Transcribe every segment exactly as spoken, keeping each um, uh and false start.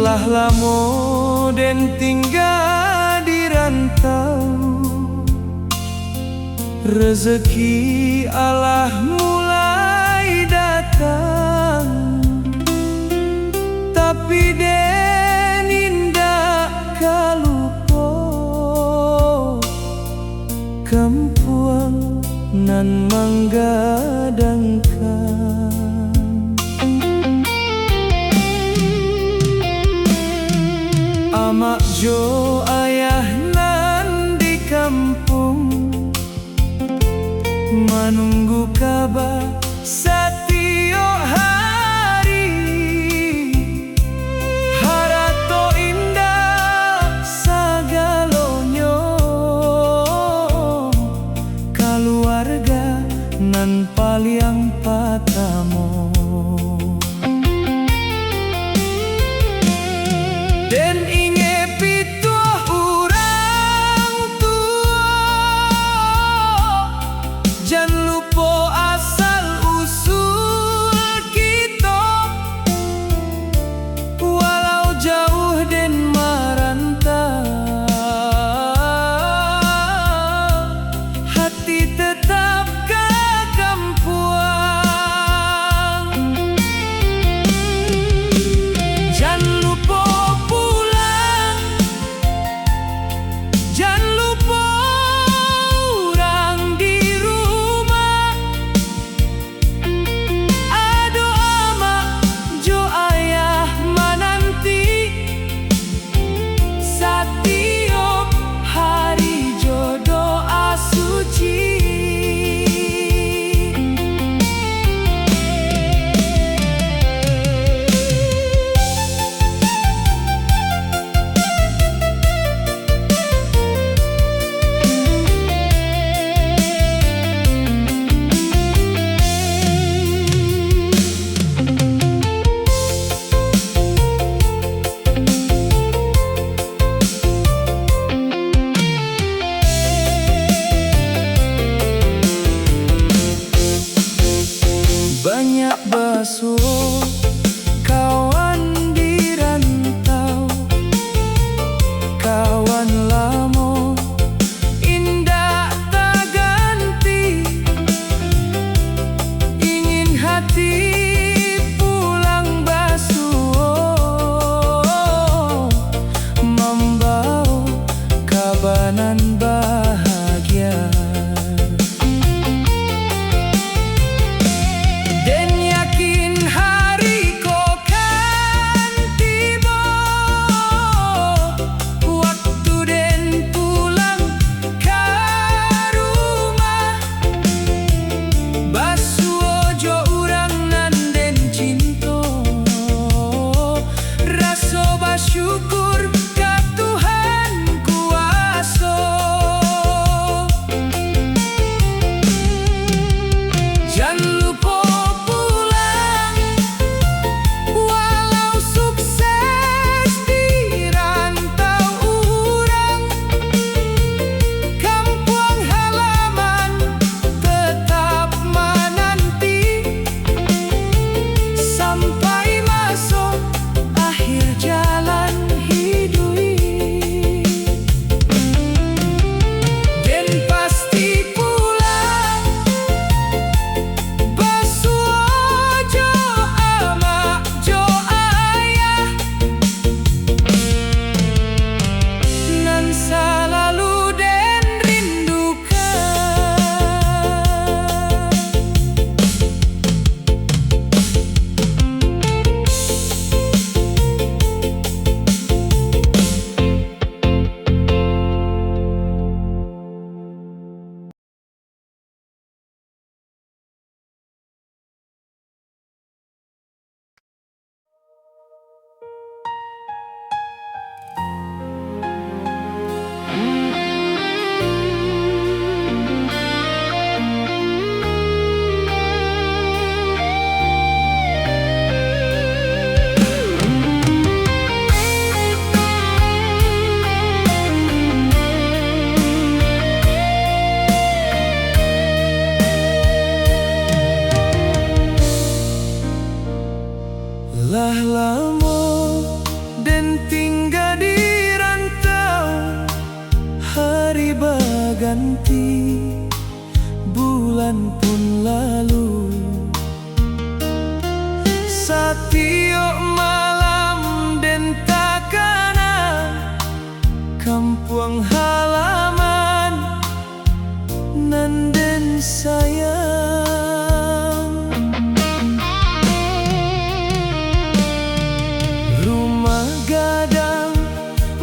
Lah lamo den tingga di rantau, rezeki alah mulai datang, tapi den indak ka lupo kampuang nan manggadangkan. Amak jo ayah nan di kampuang, manunggu kaba satiok hari. Harato indak sagalonyo, kaluarga nan paliang patamo. Den ingek pituah urang tuo, jan lupo asal usul kito. Walau jauah den marantau, hati tetap ka kampuang. pun lalu. Satiok malam den takana kampuang halaman nan den sayang. Rumah gadang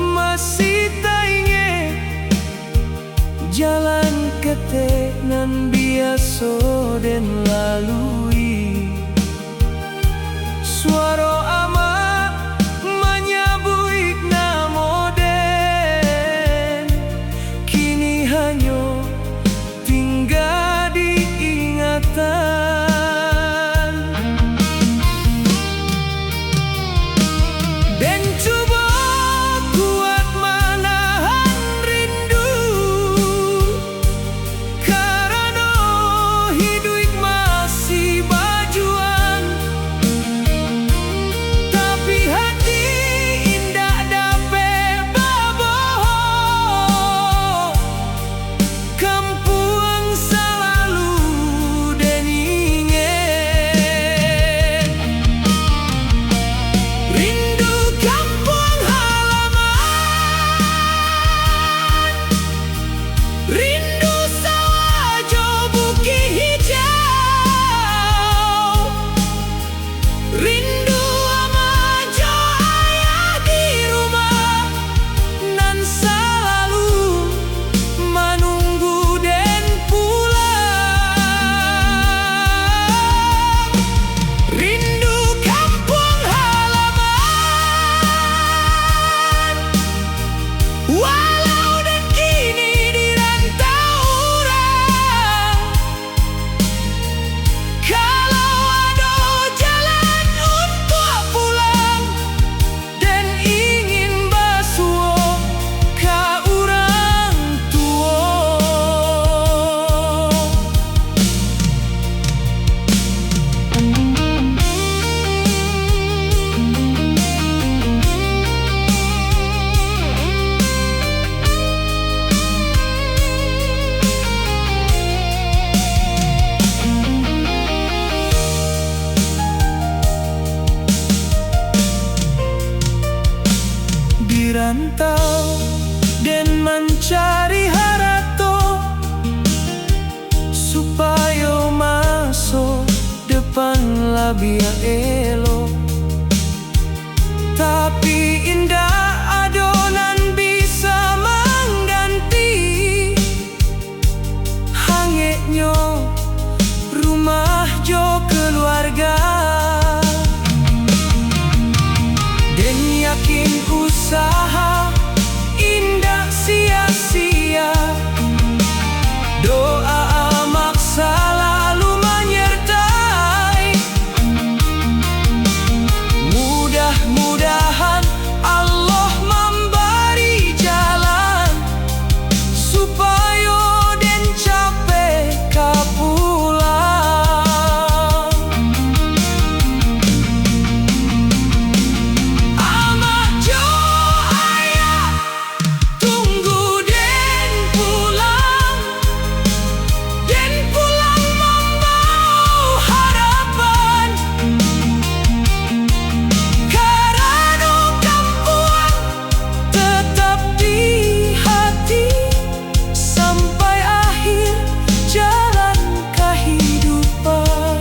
masih taingek, jalan ketek nan biaso den lalui. Suaro amak manyabuik namo den, kini hanyo tingga di ingatan. Den cubo kuat manahan rindu, karano iduik masih bajuang, tapi hati indak dapek babohong. Kampuang salalu den ingek, rindu kampuang halaman, rindu sawah jo bukik hijau. Rindu ama jo ayah di rumah, nan salalu manunggu den pulang. Rindu kampuang halaman, walau den kini di rantau urang. Kalau ado jalan untuak pulang, den ingin basuo ka urang tuo. Di rantau den mancari harato, supayo maso depan labiah elok. Tapi indak ado nan bisa mangganti hangeknyo rumah jo keluarga. Den yakin usaha indak sia-sia, doa amak salalu manyertai. Mudah-mudahan Allah mambari jalan, supayo den capek ka pulang. Amak jo ayah tunggu den pulang, den pulang mambawa harapan, karano kampuang tetap di hati sampai akhir jalan kahidupan.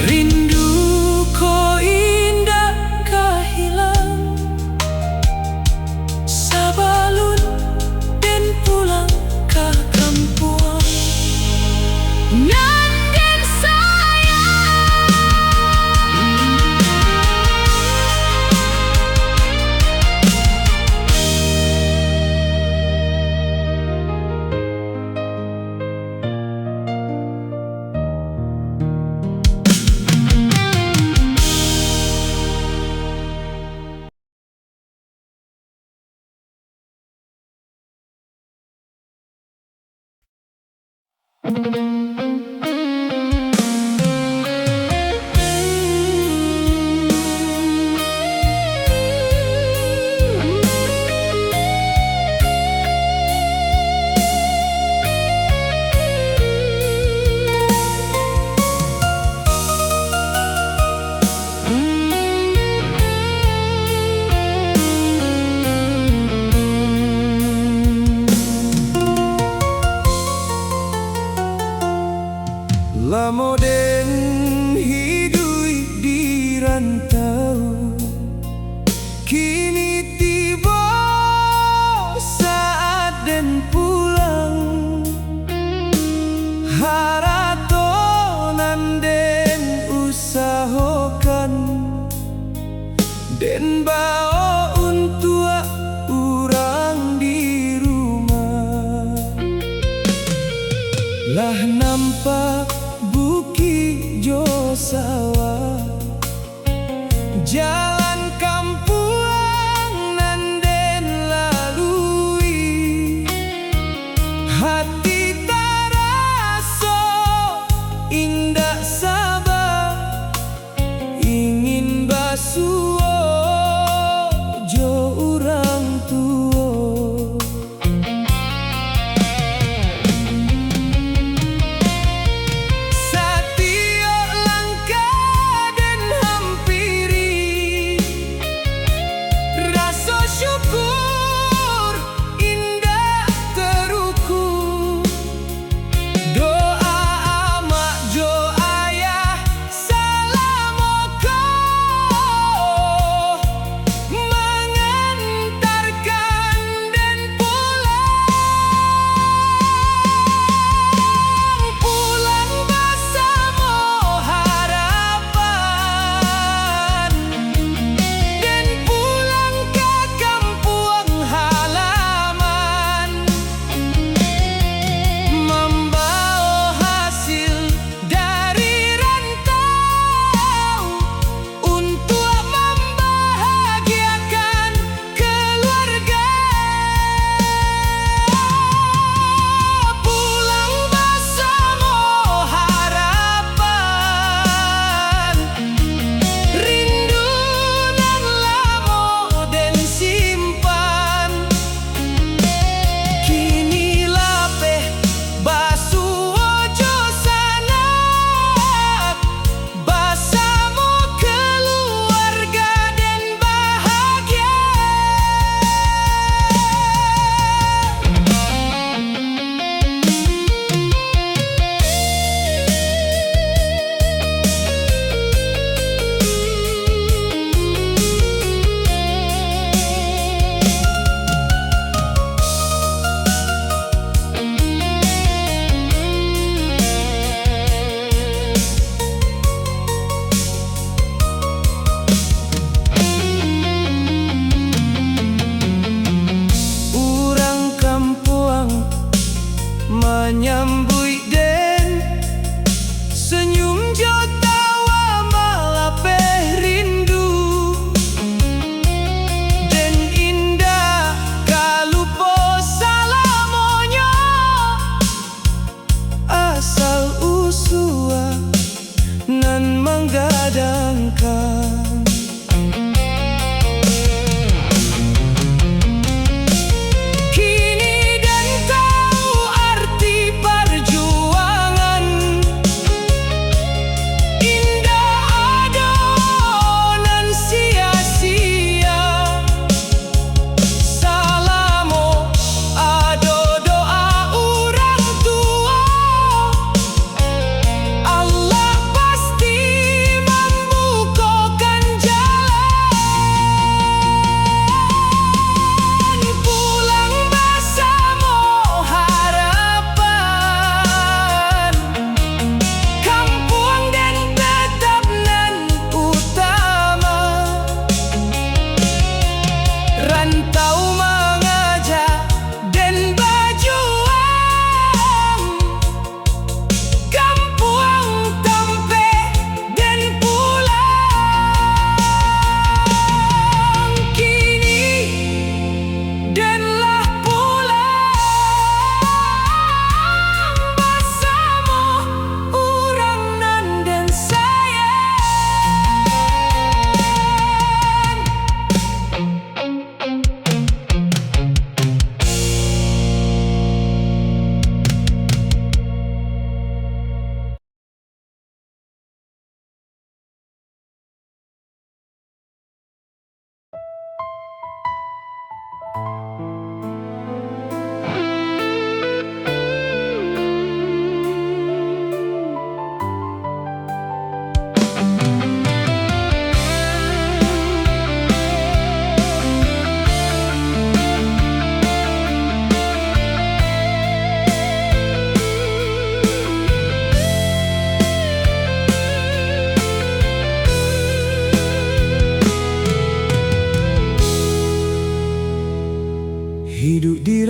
Rindu ko indak ka hilang, sabalun den pulang ka kampuang nan den sayang. Lamo den hiduik di rantau, kini tibo saat den pulang. Harato nan den usahokan, den baok untuak urang di rumah. Lah nampak bukik jo sawah, jalan kampuang nan den lalui. Hati taraso indak saba, ingin basuo jo urang tuo. Satiok langkah den hampiri,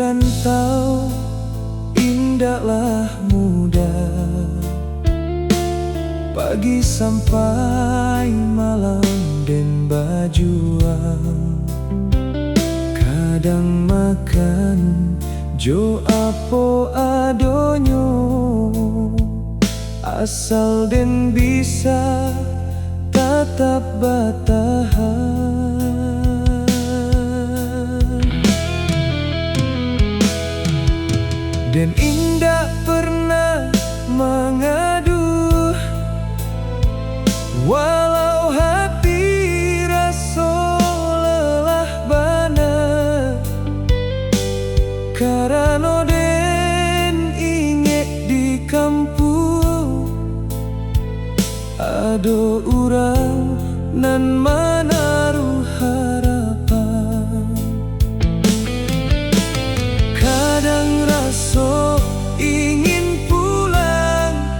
Rantau indaklah mudah, pagi sampai malam den bajuang. Kadang makan jo apo adonyo, asal den bisa tatap batahan. Den indak pernah mangaduah, walau hati raso lelah bana, karano den ingek di kampuang ado urang nan manaruh harapan. Kadang raso ingin pulang,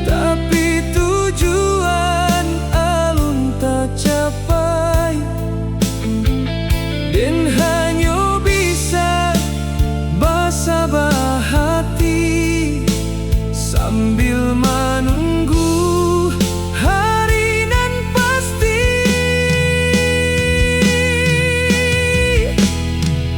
tapi tujuan alun tacapai. Den hanyo bisa basaba hati sambil manunggu hari nan pasti.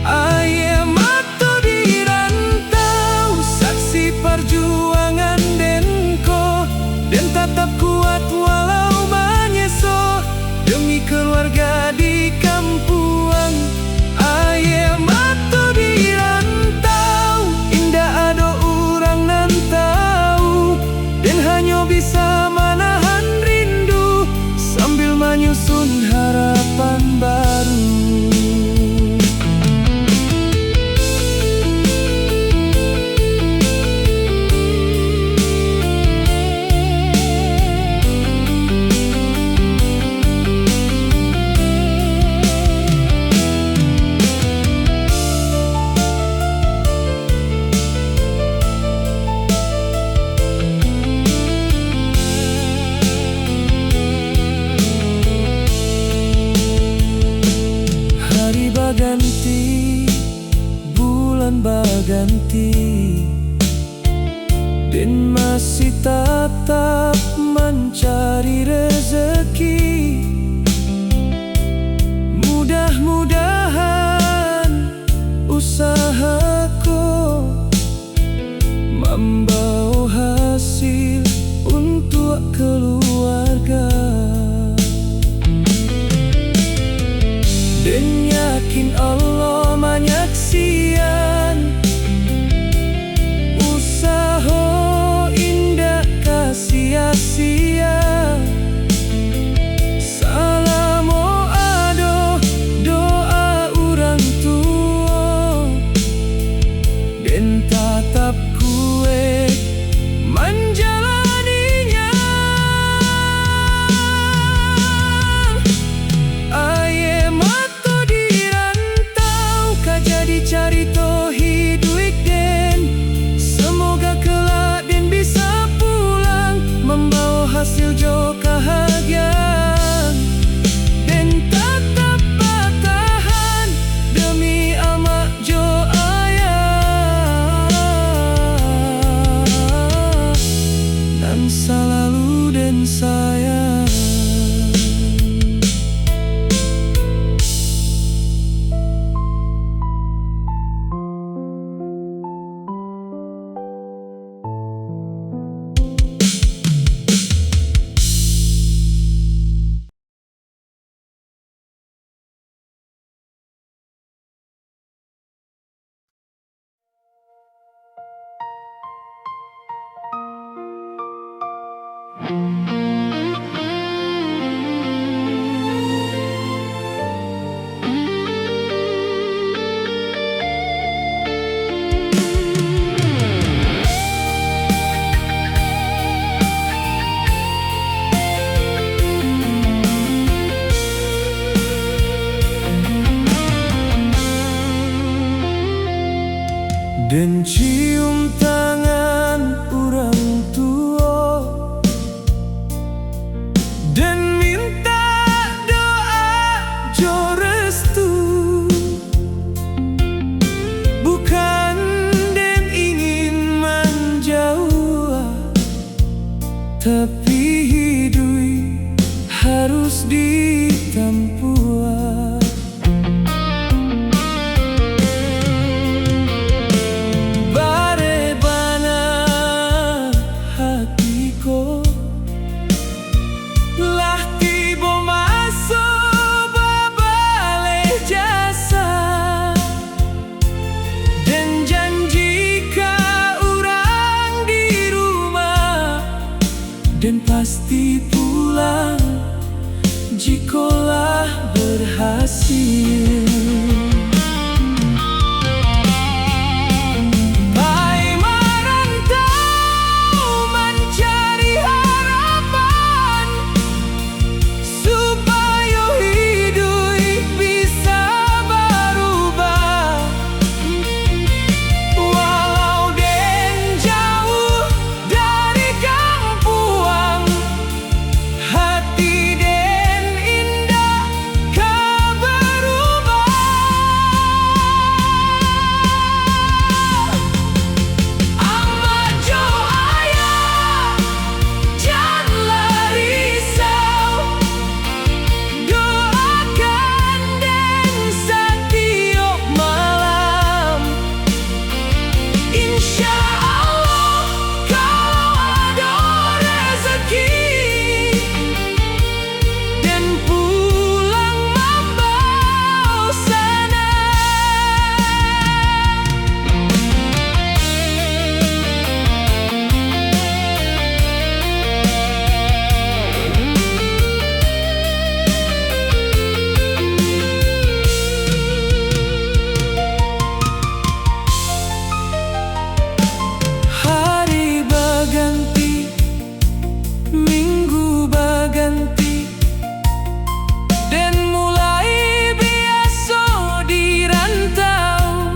Aia mato di rantau, saksi parjuangan den ko. Den tatap kuat walau manyeso, demi kaluarga di kampuang. Aia mato di rantau, indak ado urang nan tau. Den hanyo bisa manahan rindu, sambil manyusun harapan baru. Hari baganti, bulan baganti, den masih tatap mancari rezeki. Mudah-mudahan usaha ko mambawo hasil untuak kaluarga. Den yakin Allah manyaksian, usaho indak ka sia-sia. Salamo ado doa urang tuo, den tatap kuek manjalaninya. Aia mato di rantau ka jadi carito hiduik den. Samoga kelak den bisa pulang, mambawo hasil jo kahagiaan. Den tatap batahan demi amak jo ayah nan salalu den sayang. Den cium tangan urang tuo, den mintak doa jo restu. Tapi hiduik harus ditampuah. Bareh bana hati ko, lah tibo maso babaleh jasa. Den janji ka urang di rumah, den pasti pulang jikolah berhasil. Pai marantau mancari harapan, supayo hiduik bisa barubah. Walau den jauah dari kampuang, hati den indak ka barubah. Amak jo ayah, janlah risau, doakan den satiok malam. Insya Allah, kalau ado rezeki, den pulang mambawa sanang. Hari baganti, minggu baganti, den mulai biaso di rantau.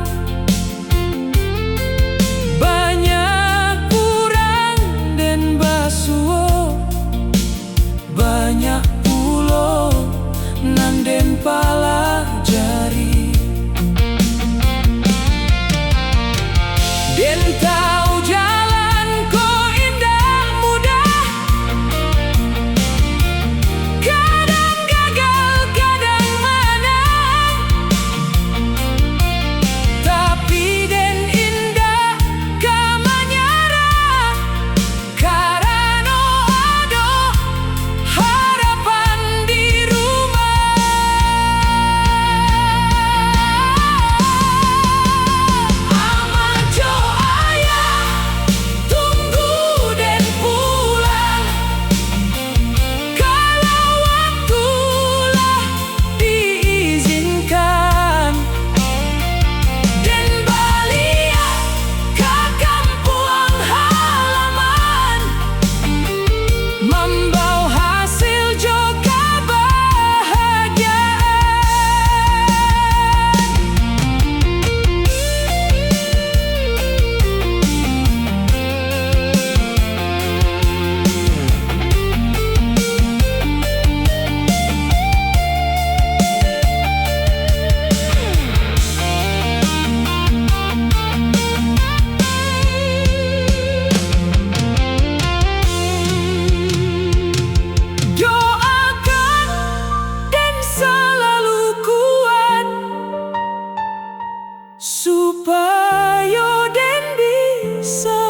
Banyak urang den basuo, banyak pulo nan den palajari. Den tau jalan ko indak mudah, kadang gagal, kadang manang. Tapi den indak ka manyarah, karano ado harapan di rumah. Amak jo ayah, tunggu den pulang, kalau waktu lah diizinkan, den baliak ka kampuang halaman, mambawa hasil jo kabahagiaan. Doakan den salalu kuat, supayo den bisa